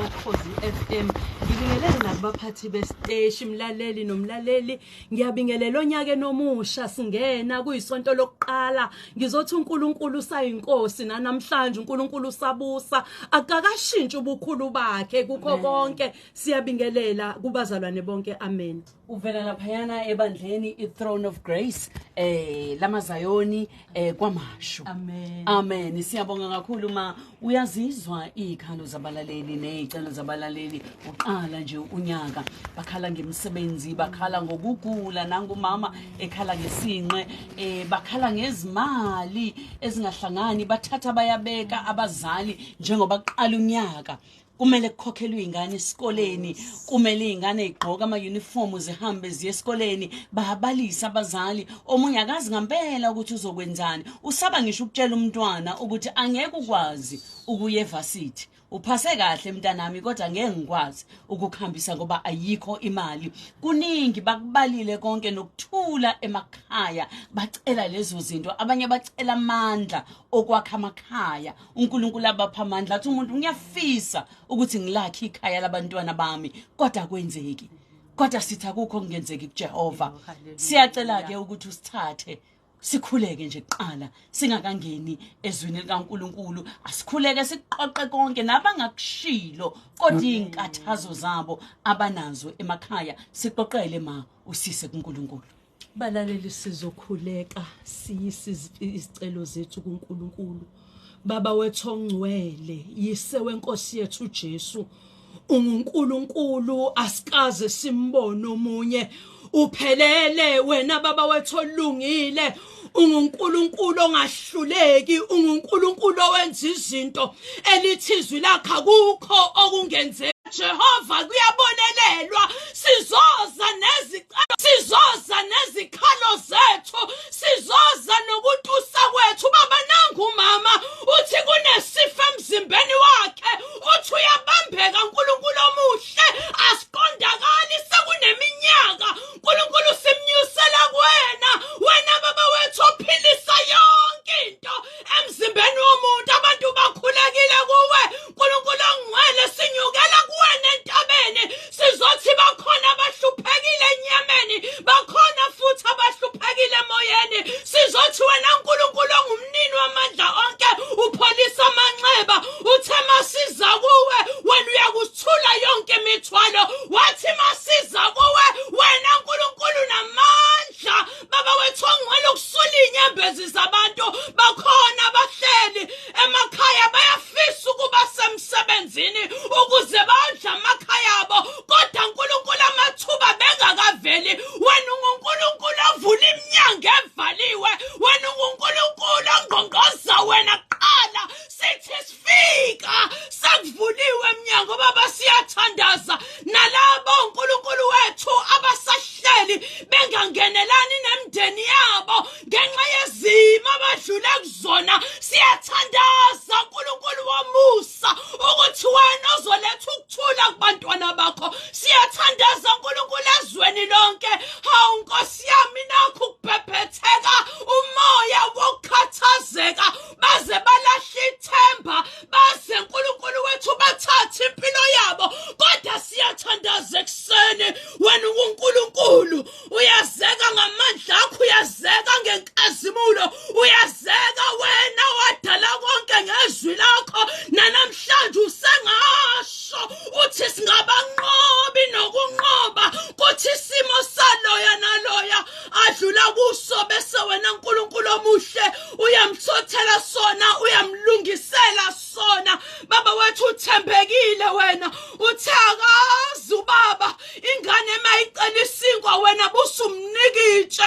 bokhozi FM. Ngibingelele nakubaphathi besiteshi, mlaleli nomlaleli. Ngiyabingelela onyakeni omusha singena kuyisonto lokuqala. Ngizothi uNkulunkulu usayinkosi nanamhlanje uNkulunkulu usabusa. Akakashintshi ubukhulu bakhe kukho konke. Siyabingelela kubazalwane bonke. Amen. Uvela laphayana ebandleni i-Throne of Grace lamazayoni kwaMashu. Amen. Amen. Siyabonga kakhulu ma uyazizwa izikhalo zabalaleli nezicelo zabalaleli uqala nje unyaka bakhala ngemisebenzi, bakhala ngokugula, nangumama ekhala ngesinqe, bakhala ngezimali ezingahlangani, bathatha bayabeka abazali njengoba kuqala unyaka. Kumele kukhokhelwe izingane esikoleni, kumele izingane igqoke ama-uniform zihambe ziye esikoleni. Bayabalisa abazali, omunye akazi ngempela ukuthi uzokwenzani, usaba ngisho ukutshela umntwana ukuthi angeke ukwazi ukuya evarsity, uphase kahle mntanami kodwa ngeke ngikwazi ukukuhambisa ngoba ayikho imali. Kuningi bakubalile konke nokuthula emakhaya, bacela lezo zinto. Abanye bacela amandla okwakha amakhaya, uNkulunkulu abapha amandla, athi umuntu ngiyafisa ukuthi ngilakhe ikhaya labantwana bami kodwa akwenzeki. Kodwa sithi akukho okungenzeki kuJehova. Siyacela ke ukuthi usithathe sikhuleke nje kuqala singakangeni ezwini likaNkuluNkulu. Asikhuleke siqoqe konke nabangakushilo kodwa izinkathazo zabo abanazo emakhaya, siqoqele ma usise kuNkulunkulu. Balaleli, sizokhuleka siyise izicelo zethu kuNkulunkulu. Baba wethu ongcwele, yise wenkosi yethu uJesu, unguNkulunkulu asikaze simbone omunye, uphelele wena baba wethu olungile, unguNkulunkulu ongahluleki, unguNkulunkulu owenza izinto elithi izwi lakhe akukho okungenzeki. Jehova, kuyabonelelwa. Sizoza nezicelo, sizoza nezikhalo zethu, sizoza nokutusa kwethu. Baba, nangu umama uthi kunesifo emzimbeni wakhe, uthi uyabambeka. uNkulunkulu omuhle, asiqondakali, sekuneminyaka. uNkulunkulu, simnyusela kuwena, wena baba wethu ophilisa yonke into emzimbeni womuntu. Abantu bakhulekile kuwe, uNkulunkulu ongcwele, sinyukela kuwena entabeni, sizothi bakhona abahluphekile enyameni, bakhona futhi abahluphekile emoyeni. Sizothi wena uNkulunkulu ongumnini wamandla onke upholisa amanxeba, uthe masiza kuwe wena uyakuthula yonke imithwalo. Wathi masiza kuwe wena uNkulunkulu namandla, baba wethu ongcwele, ukusula inyembezi zabantu. Bakhona abahleli emakhaya bayafisa ukuba semsebenzini ukuze bondle amakhaya abo, kodwa uNkulunkulu amathuba bengakaveli. Wena unguNkulunkulu ovula iminyango evaliwe, wena unguNkulunkulu ongqongqoza wena kuqala. Sithi sifika sekuvuliwe eminyango. Baba, siyathandaza nalabo uNkulunkulu wethu abasahleli bengangenelani nemindeni yabo ngenxa yezimo abadlule kuzona. Siyathandaza uNkulunkulu womusa ukuthi wena ozoletha ukuthula kubantwana bakho. Siyathandaza uNkulunkulu ezweni lonke. Hawu Nkosi yami, nakho ukubhebhetheka umoya wokukhathazeka, baze balahle ithemba, baze uNkulunkulu wethu bathathe impilo yabo. Kodwa siyathandaza ekuseni, wena uNkulunkulu uyazeka ngamandla akho, uyazeka ngenkazimulo, uyazeka wena wadala konke ngezwi lakho. Nanamhlanje usengasho uthi singabanqobi nokunqoba, kuthi isimo saloya naloya adlula kuso bese wena uNkulunkulu omuhle uyamthothela sona, uyamlungisela sona. Baba wethu, uthembekile wena. Uthe akazi ubaba ingane mayicela isinkwa wena busumnika itshe,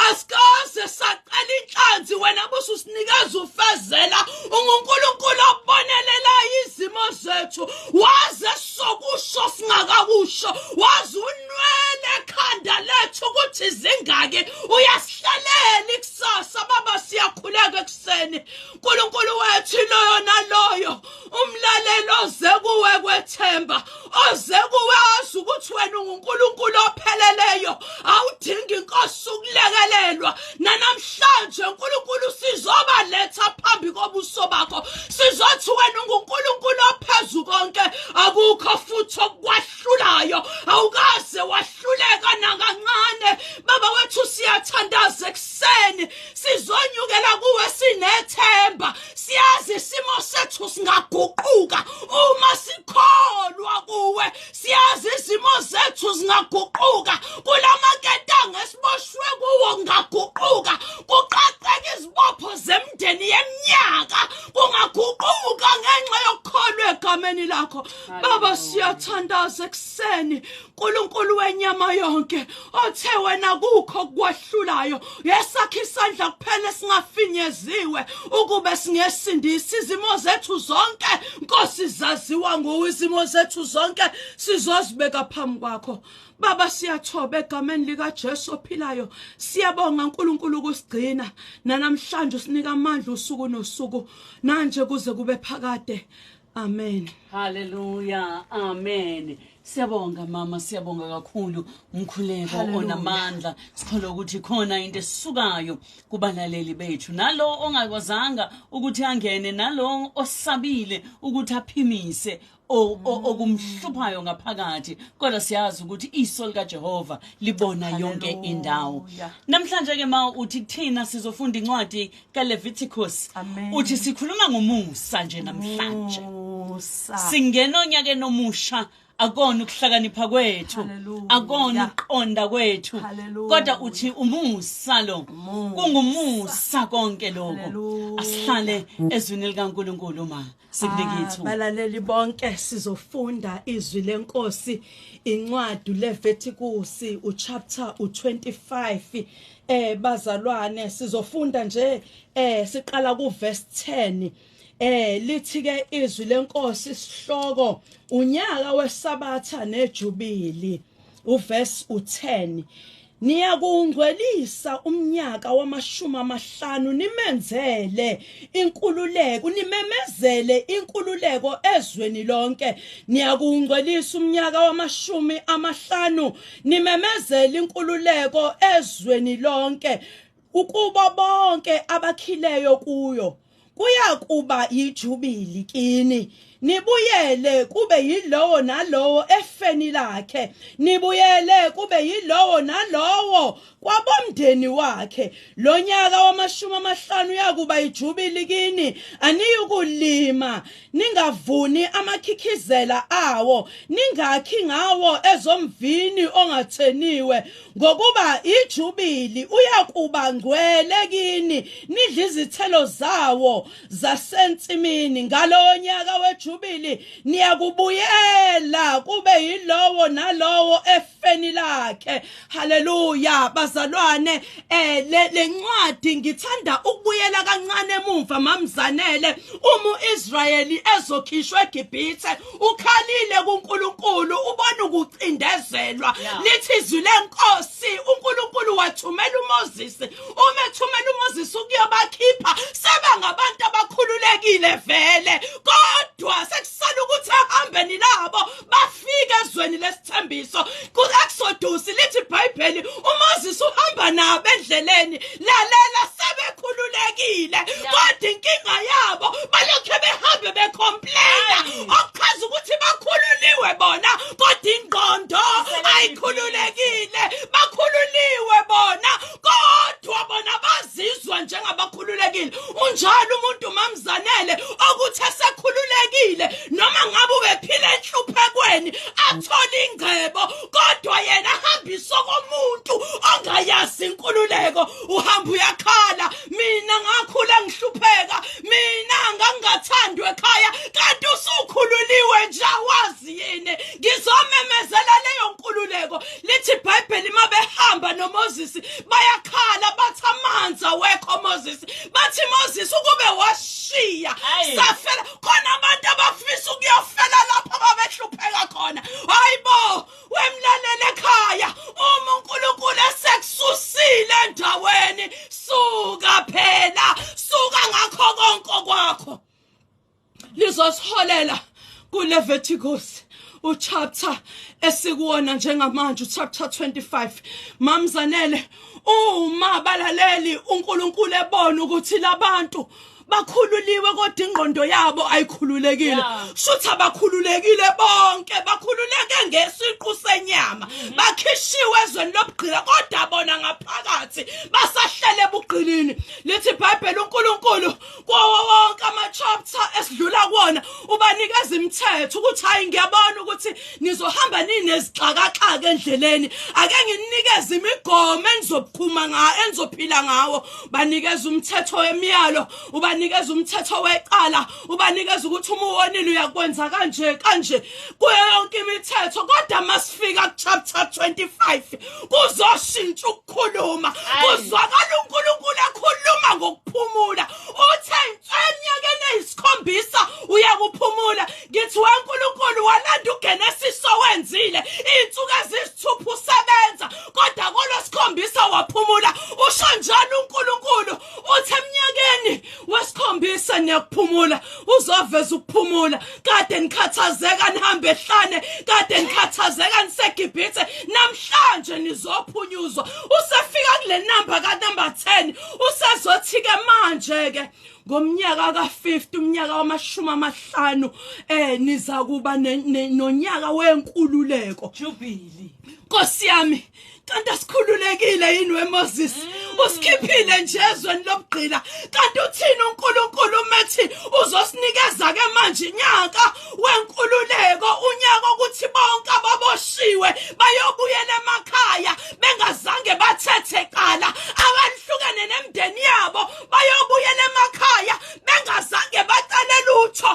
asikaze sacela inhlanzi wena bususinikeza ufezela. UnguNkulunkulu obonelela izimo zethu, waze sokusho singakakusho, wazi unwele ekhanda lethu ukuthi zingaki, uyasihlalela ikusasa. Baba, siyakhuleka ekuseni, uNkulunkulu wethu, loyo naloyo umlaleli oze kuwe kwethemba, oze kuwe azi ukuthi wena unguNkulunkulu opheleleyo, awudingi inkosi ukulekelelwa. Nanamhlanje uNkulunkulu sizobaletha phambi kobuso bakho, sizothi wena unguNkulunkulu opheleleyo. Phezukonke, akukho futhi okwahlulayo, awukaze wahluleka nakancane. Baba wethu, siyathandaza ekuseni, sizonyukela kuwe sinethemba, siyazi isimo sethu singaguquka uma sikholwa kuwe, siyazi izimo zethu zingaguquka kulamaketanga esiboshwe kuwo, kungaguquka kuqaqeka izibopho zemndeni yeminyaka, kungaguquka ngenxa yokukholwa egameni lakho. Baba, siyathandaza ekuseni, uNkulunkulu wenyama yonke, othe wena kukho kwahlulayo, yesakho isandla kuphela singafinyeziwe ukube singesindisa. Izimo zethu zonke, Nkosi, zaziwa nguwe, izimo zethu zonke sizozibeka phambi kwakho. Baba, siyathoba egameni lika Jesu ophilayo. Siyabonga uNkulunkulu ukusigcina namhlanje, usinika amandla usuku nosuku, nanje kuze kube phakade. Amen. Haleluya, amen. Siyabonga mama, siyabonga kakhulu, umkhuleko onamandla. Sikholwa ukuthi khona into esisukayo kubalaleli bethu, nalo ongakwazanga ukuthi angene, nalo osabile ukuthi aphimise okumhluphayo ngaphakathi, kodwa siyazi ukuthi iso likaJehova libona yonke indawo. Namhlanje ke ma uthi kuthina sizofunda incwadi kaLeviticus. Uthi sikhuluma ngomusa nje namhlanje. Singena onyakeni omusha, akona ukuhlakanipha kwethu, akona ukuqonda kwethu, kodwa uthi umusa lo, kungumusa konke lokho. Asihlale ezwini likaNkuluNkulu ma, sikunika ithuba. Balaleli bonke, sizofunda izwi lenkosi, incwadi Leviticus uchapter u25. Bazalwane, sizofunda nje siqala ku verse 10. Lithi ke izwi lenkosi, isihloko unyaka wesabatha nejubili. Uverse u10: Niyakungcwelisa umnyaka wamashumi 50, nimenzele inkululeko, nimemezele inkululeko ezweni lonke. Niyakungcwelisa umnyaka wamashumi 50, nimemezele inkululeko ezweni lonke ukuba bonke abakhileyo kuyo. Kuyakuba yijubili kini, nibuyele kube yilowo nalowo efeni lakhe, nibuyele kube yilowo nalowo kwabomndeni wakhe. Lo nyaka wamashumi 50 uyakuba ijubili kini, aniyukulima, ningavuni amakhikhizela awo, ningakhi ngawo ezomvini ongatheniwe, ngokuba ijubili, uyakuba ngcwele kini, nidla izithelo zawo zasensimini. Ngalowo nyaka wejubili niyakubuyela kube yilowo nalowo efeni lakhe. Haleluya, bazalwane. Le ncwadi ngithanda ukubuyela kancane emumva, mamzanele. Uma uIsrayeli ezokhishwa eGibhithe, ukhalile kuNkulunkulu, ubona ukucindezelwa. Lithi izwi lenkosi, uNkulunkulu wathumela uMoses. Uma ethumela uMoses ukuyobakhipha, seba ngabantu abakhululekile vele, kodwa sekusala ukuthi ahambeni labo bafike ezweni lesithembiso. Ku-Exodus lithi iBhayibheli, uMoses uhamba nabo endleleni. Lalela, sebekhululekile, kodwa inkinga yabo balokhe behambe becomplaina, okuchaza ukuthi bakhululiwe bona, kodwa ingqondo ayikhululekile. Bakhululiwe bona, kodwa bona bazizwa njengabakhululekile. Unjalo umuntu, mamzanele, okuthi esekhululekile, noma ngabe ubephila enhluphekweni, athole ingcebo, kodwa yena ahambisa komuntu ongayazi inkululeko. Uhamba uyakhala, "Mina ngakhula ngihlupheka, mina ngangingathandwa ekhaya," kanti usukhululiwe nje, awazi yini. Ngizomemezela leyo nkululeko. Lithi iBhayibheli, mabehamba noMoses bayakhala, bathi amanzi awekho Moses. Bathi, "Moses, ukube washiya safela khona." Abantu abafisa ukuyofela lapho ababehlupheka khona. Hayibo, wemlalele ekhaya, uma uNkulunkulu esekususile endaweni, suka phela, suka ngakho konke kwakho. Lizosiholela kuLeviticus uchapter esikuwona njengamanje, uchapter 25, mamzanele. Uma balaleli, uNkulunkulu ebona ukuthi labantu Bakhululiwe kodwa ingqondo yabo ayikhululekile. Shuthi abakhululekile bonke, bakhululeke ngesiqu senyama. Bakhishiwe ezweni lobugqila kodwa bona ngaphakathi basahlele ebugqilini. Lithi iBhayibheli uNkulunkulu kuwo wonke ama-chapter esidlula kuwona ubanikeza imithetho ukuthi hayi, ngiyabona ukuthi nizohamba ninezixakaxaka endleleni, ake nginikeze imigomo enizophuma ngayo, enizophila ngawo. Banikeza umthetho wemiyalo, ubanikeza umthetho wecala, ubanikeza ukuthi uma uwonile uyakwenza kanje kanje, kuyo yonke imithetho. Kodwa masifika ku-chapter 25 kuzoshintsha ukukhuluma, kuzwakala uNkulunkulu ekhuluma ngokuphumula. Uthe eminyakeni eyisikhombisa uyakuphumula. Ngithi weNkulunkulu walanda uGenesis owenzile iy'nsuku eziyisithupha usebenza, kodwa kolwesikhombisa waphumula. Usho njalo uNkulunkulu, uthi eminyakeni wesikhombisa niyakuphumula. Uzoveza ukuphumula. Kade nikhathazeka nihambe ehlane, kade nikhathazeka niseGibhithe, namhlanje nizophunyuzwa. Usefika kule namba ka-number 10, usezothi-ke manje-ke ngomnyaka ka-50, umnyaka wamashumi amahlanu, niza kuba nonyaka wenkululeko, Jubilee. Nkosi yami, kanti asikhululekile yini weMoses? Usikhiphile nje ezweni lobugqila. Kanti uthini uNkulunkulu methi uzosinikeza ke manje inyaka wenkululeko, unyaka ukuthi bonke ababoshiwe bayobuyela emakhaya bengazange bathethe qala, abahlukene nemndeni yabo bayobuyela emakhaya bengazange bacale lutho.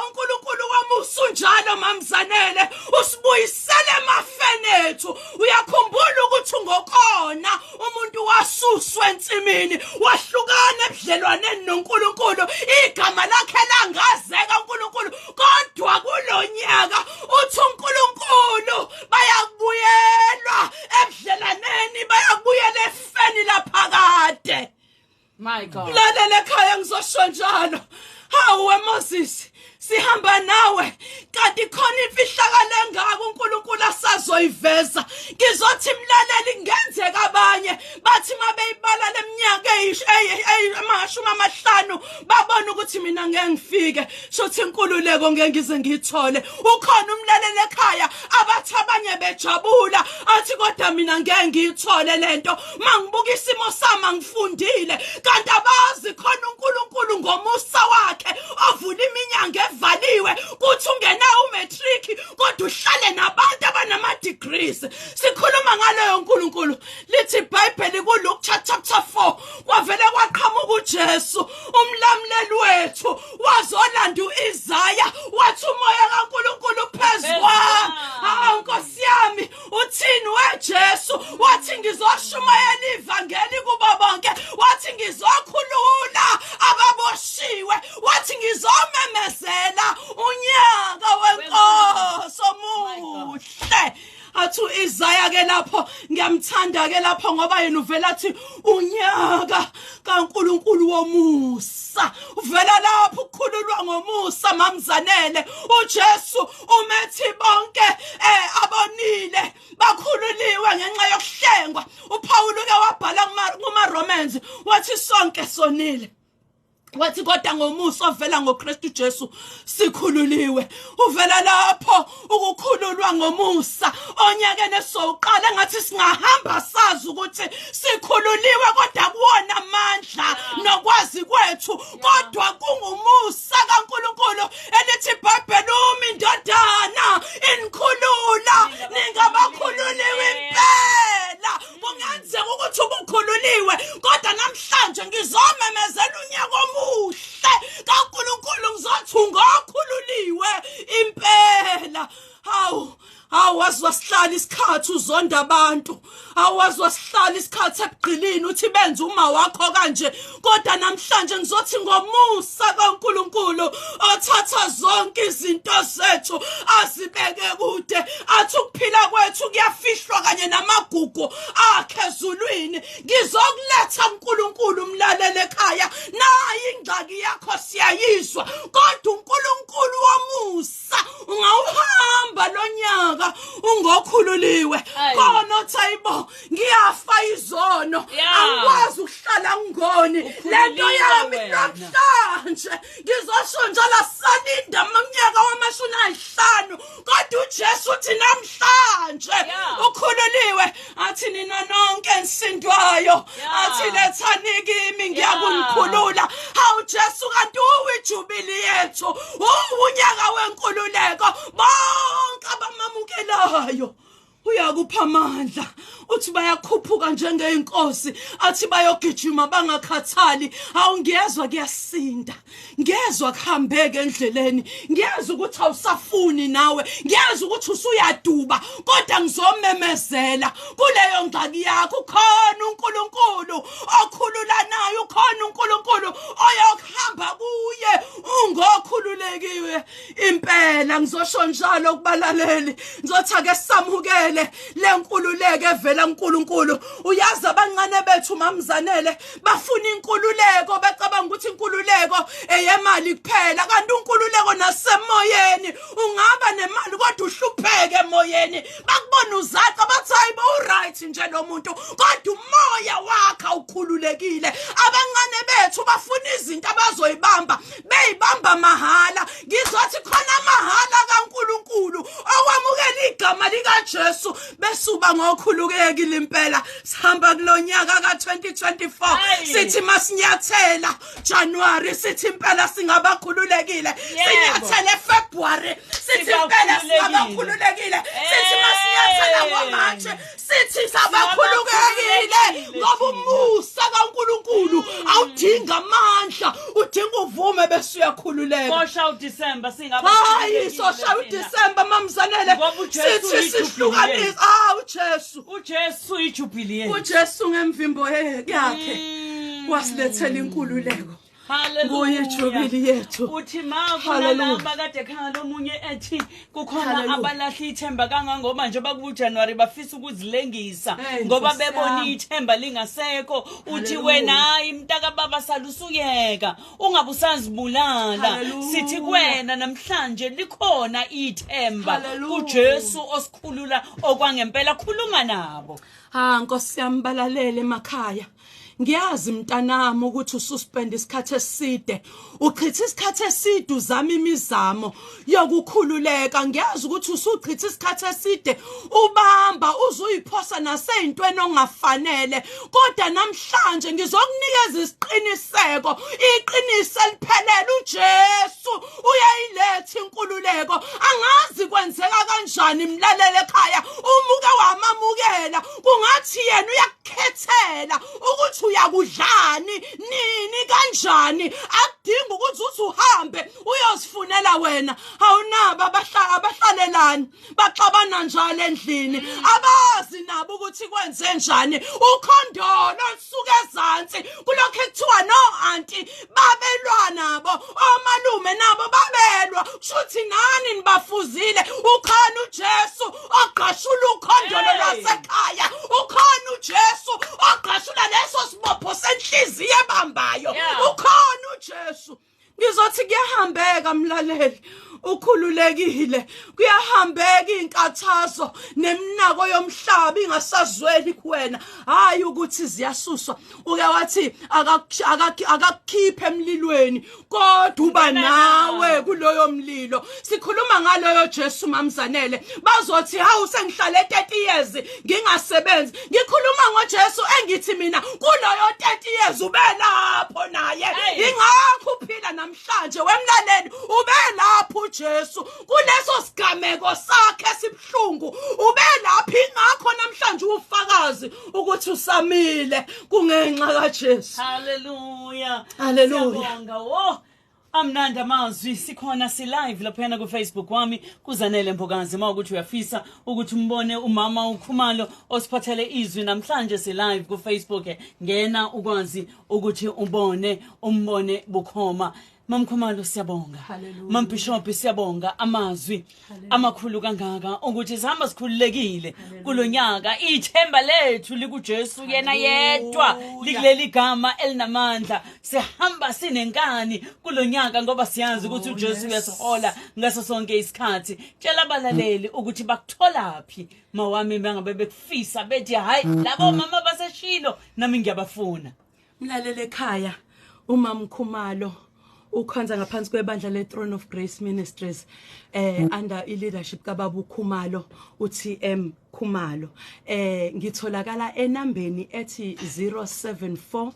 uNkulunkulu wamusa unjalo mamzanele, usibuyisele emafenethu. Uyakhumbula ukuthi ngokona umuntu wasuswa ensimini, wahlukana ebudlelwaneni noNkulunkulu, igama lakhe langazeka uNkulunkulu. Kodwa kulonyaka uthi uNkulunkulu bayakubuyelwa ebudlelwaneni, bayakubuyela efeni laphakade. My God. Lalela ekhaya, ngizosho njalo. Hawu weMoses, sihamba nawe, kanti khona imfihlakalo engaka uNkulunkulu asazoyiveza. Ngizothi mlaleli, kungenzeka abanye bathi mabeyibala leminyaka 50 babona ukuthi mina ngeke ngifike, shothi inkululeko ngeke ngize ngiyithole. Ukhona umlaleli ekhaya abathi abanye bejabula athi kodwa mina ngeke ngiyithole lento, mangibuka isimo sami angifundile. Kanti abazi khona uNkulunkulu ngomusa wakhe ovula iminyango evaliwe, kuthi ungenawo umatric kodwa uhlale nabantu abanama-degrees. Sikhuluma ngaloyo uNkulunkulu. Lithi iBhayibheli kuLuke chapter 4 kwavele kwaqhamuka uJesu umlamuleli wethu, wazolanda uIsaya, wathi umoya kaNkulunkulu phezu kwami. Hawu Nkosi yami, uthini weJesu? Wathi ngizoshumayela ivangeli kubo bonke, wathi ngizokhulula ababoshiwe, wathi ngizomemezela unyaka wenkosi omuhle. Athi uIsaya ke lapho, ngiyamthanda ke lapho ngoba yena uvela athi unyaka kaNkulunkulu womusa. Uvela lapho ukukhululwa ngomusa mamzanele. uJesu umethi bonke abonile bakhululiwe ngenxa yokuhlengwa. uPaul ke wabhala kuma Romans wathi sonke sonile, wathi kodwa ngomusa ovela ngoKristu Jesu sikhululiwe. Uvela lapho ukukhululwa ngomusa. Onyakeni esowuqala ngathi singahamba sazi ukuthi sikhululiwe, kodwa kuwona amandla nokwazi kwethu, kodwa kungumusa kaNkulunkulu. Elithi iBhayibheli, uma indodana inikhulula ningabakhululiwe impela. Kungenzeka ukuthi ubukhululiwe, kodwa namhlanje ngizomemezela unyaka omuhle kaNkulunkulu, ngizothi ungokhululiwe impela. Hawu, awazi wasihlala isikhathi uzonda abantu, awazi wasihlala isikhathi ebugqilini uthi benze uma wakho kanje, kodwa namhlanje ngizothi ngomusa kaNkulunkulu othatha zonke izinto zethu azibeke kude, athi ukuphila kwethu kuyafihlwa kanye namagugu akhe ezulwini. Ngizokuletha uNkulunkulu umlalele ekhaya, nayi ingxaki yakho siyayizwa, kodwa uNkulunkulu womusa ungawuhamba lonyaka ungokhululiwe. Khona othi ayibo, ngiyafa izono, angikwazi ukuhlala njalo, angingoni lento yami namhlanje. Ngizosho njalo, salinda amnyaka wama-50, kodwa uJesu uthi namhlanje ukhululiwe. Athi nina nonke ensindwayo, athi lethani kimi, ngiyakunikhulula. Hawu Jesu, kanti uwijubili yethu, unyaka wenkululeko. Bonke abamamukelayo uyakupha amandla. Uthi bayakhuphuka njengeyinkosi, athi bayogijima bangakhathali. Hawu, ngiyezwa kuyasinda, ngiyezwa kuhambeke endleleni, ngiyezwa ukuthi awusafuni nawe, ngiyezwa ukuthi usuyaduba, kodwa ngizomemezela kuleyo ngxaki yakho, ukhona uNkulunkulu okhululanayo, ukhona uNkulunkulu oyokuhamba kuye ungokhululekiwe impela. Ngizosho njalo kubalaleli, ngizothi ake samukele lenkululeko evela kuNkulunkulu. Uyazi abancane bethu, mamzanele, bafuna inkululeko, bacabanga ukuthi inkululeko eyemali kuphela, kanti inkululeko nasemoyeni. Ungaba nemali kodwa uhlupheke emoyeni, bakubona uzaca bathi hayibo uright nje lo muntu, kodwa umoya wakhe awukhululekile. Abancane bethu bafuna izinto abazoyibamba, beyibamba mahala. Ngizothi khona mahala kaNkulunkulu okwamukela igama likaJesu, besuba ngokhululekile impela. Sihamba kulonyaka ka2024, sithi masinyathela January, sithi impela singabakhululekile. Sinyathele February, sithi impela singabakhululekile. Sithi masinyathela ngoMarch, sithi sabakhululekile, ngoba umusa kaNkulunkulu awudinga amandla, udinga uvume bese uyakhululeka. Sosha uDecember singaba Hayi, sosha uDecember, mamzanele, sithi sihlukanisa. Ah, uJesu, uJesu ijubilee, uJesu ngemvimbo yakhe wasilethela inkululeko. Hallelujah. Nguye ijubili yethu. Uthi ma kunalaba kade khala omunye ethi kukhona abalahla ithemba kangangoba nje bakuJanuary bafisa ukuzilengisa ngoba bebona ithemba lingasekho. Uthi wena hayi mntaka baba salusuyeka, ungabe usazibulala. Sithi kuwena namhlanje likhona ithemba kuJesu osikhulula okwangempela. Khuluma nabo. Ha, Nkosi yami, balalele emakhaya. Ngiyazi mntanami ukuthi ususpend isikhathi eside, uchitha isikhathi eside uzama imizamo yokukhululeka. Ngiyazi ukuthi usuchitha isikhathi eside ubamba uzuyiphosa naseyintweni ongafanele, kodwa namhlanje ngizokunikeza isiqiniseko, iqiniso eliphelele. uJesu uyayiletha inkululeko. Angazi kwenzeka kanjani, mlalele ekhaya, umuke wamamukela, kungathi yena uyakukhethela ukuthi uyakudlani nini kanjani. Akudingi ukuthi uthi uhambe uyozifunela wena. Awunabo abahlalelani, baxabana njalo endlini, abazi nabo ukuthi kwenze njani. Ukhondolo olusuka ezansi kulokho ekuthiwa no anti babelwa nabo, omalume nabo babelwa, kushuthi nani nibafuzile. Ukhona uJesu ogqashula ukhondolo lwasekhaya, ukhona uJesu ogqashula leso sibopho senhliziyo ebambayo, ukhona uJesu. Ngizothi kuyahambeka mlaleli, ukhululekile, kuyahambeka. Inkathazo nemnako yomhlaba ingasazweli kuwena, hayi ukuthi ziyasuswa. Uke wathi akakukhiphe emlilweni, kodwa uba nawe kuloyo mlilo. Sikhuluma ngaloyo Jesu, mamzanele. Bazothi hawu sengihlale 30 years ngingasebenzi. Ngikhuluma ngoJesu engithi mina kuloyo 30 years ube lapho naye, ingakho uphila namhlanje. Wemlaleli, ube lapho uJesu kuleso sigameko sakhe sibuhlungu, ube lapho, ingakho namhlanje ufakazi ukuthi usamile kungenxa kaJesu. Hallelujah. Hallelujah. Siyabonga. Oh, amnandi amazwi. Sikhona si live laphana ku Facebook wami kuZanele Mbokazi. Mawukuthi uyafisa ukuthi umbone umama uKhumalo osiphathele izwi namhlanje, si live ku Facebook, ngena ukwazi ukuthi ubone, umbone bukhoma. Mamkhumalo, siyabonga. Hallelujah. Mambishop, siyabonga amazwi amakhulu kangaka ukuthi sihamba sikhululekile kulonyaka. Ithemba lethu likuJesu yena yedwa, likuleli gama elinamandla. Sihamba sinenkani kulonyaka ngoba siyazi ukuthi uJesu uyasihola ngaso sonke isikhathi. Tshela abalaleli ukuthi bakutholaphi mawami, bangabe bekufisa bethi hayi labo mama baseshilo nami ngiyabafuna. Mlaleli ekhaya, uMamkhumalo ukhonza ngaphansi kwebandla le-Throne of Grace Ministries under i-leadership kababa uKhumalo, uTM Khumalo. Ngitholakala enambeni ethi 074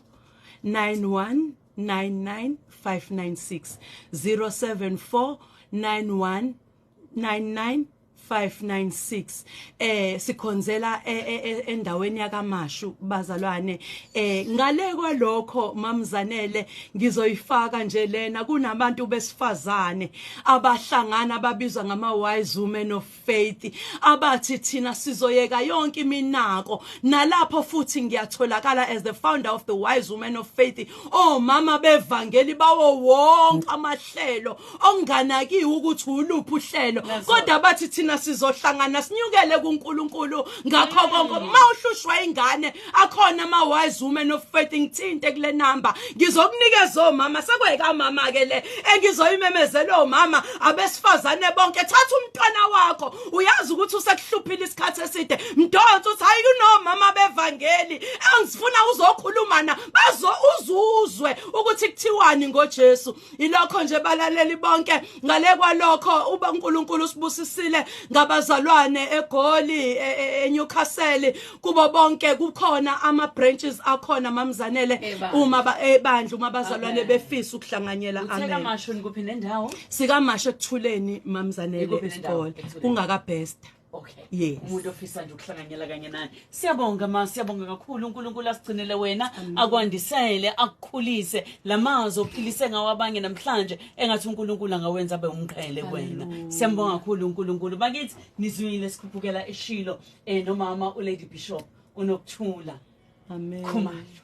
91 99 596, 074 91 99 596. Sikhonzela endaweni yakaMashu, bazalwane. Ngale kwalokho, mamzanele, ngizoyifaka nje lena: kunabantu besifazane abahlangana ababizwa ngama Wise Women of Faith, abathi thina sizoyeka yonke iminako. Nalapho futhi ngiyatholakala as the founder of the Wise Women of Faith, omama bevangeli bawo wonke amahlelo, onganakiwe ukuthi uluphi uhlelo, kodwa bathi thina sizohlangana sinyukele kuNkulunkulu ngakho konke. Mawuhlushwa ingane, akhona ama Wise Women of Faith. Ngithinte kule number, ngizokunikeza omama. Sekweka mama ke le engizoyimemezela omama abesifazane bonke. Thatha umntwana wakho, uyazi ukuthi usekuhluphile isikhathi eside, mdonso, uthi hayi, kunomama bevangeli engifuna uzokhuluma na bazo, uzuzwe ukuthi kuthiwani ngoJesu. Ilokho nje, balaleli bonke. Ngale kwalokho, uba uNkulunkulu usibusisile ngabazalwane eGoli, eNewcastle, kubo bonke kukhona ama branches akhona, mamzanele. Ebandla. Uma ebandla, uma abazalwane befisa ukuhlanganyela. Utheka Amen. Masho nikuphi nendawo? Sikamasho ekuthuleni, mamzanele. Ikuphi nendawo? Esikole. Ekuthuleni. Kungaka best. Okay. Yes. Umuntu ofisa nje ukuhlanganyela kanye nani. Siyabonga ma, siyabonga kakhulu. uNkulunkulu asigcinele wena, akwandisele, akukhulise. Lamazwi ophilise ngawo abanye namhlanje, engathi uNkulunkulu angawenza abe umqhele kuwena. Siyambonga kakhulu uNkulunkulu. Bakithi, nizwile, sikhuphukela eShilo nomama uLady Bishop uNokuthula Amen. Khumalo.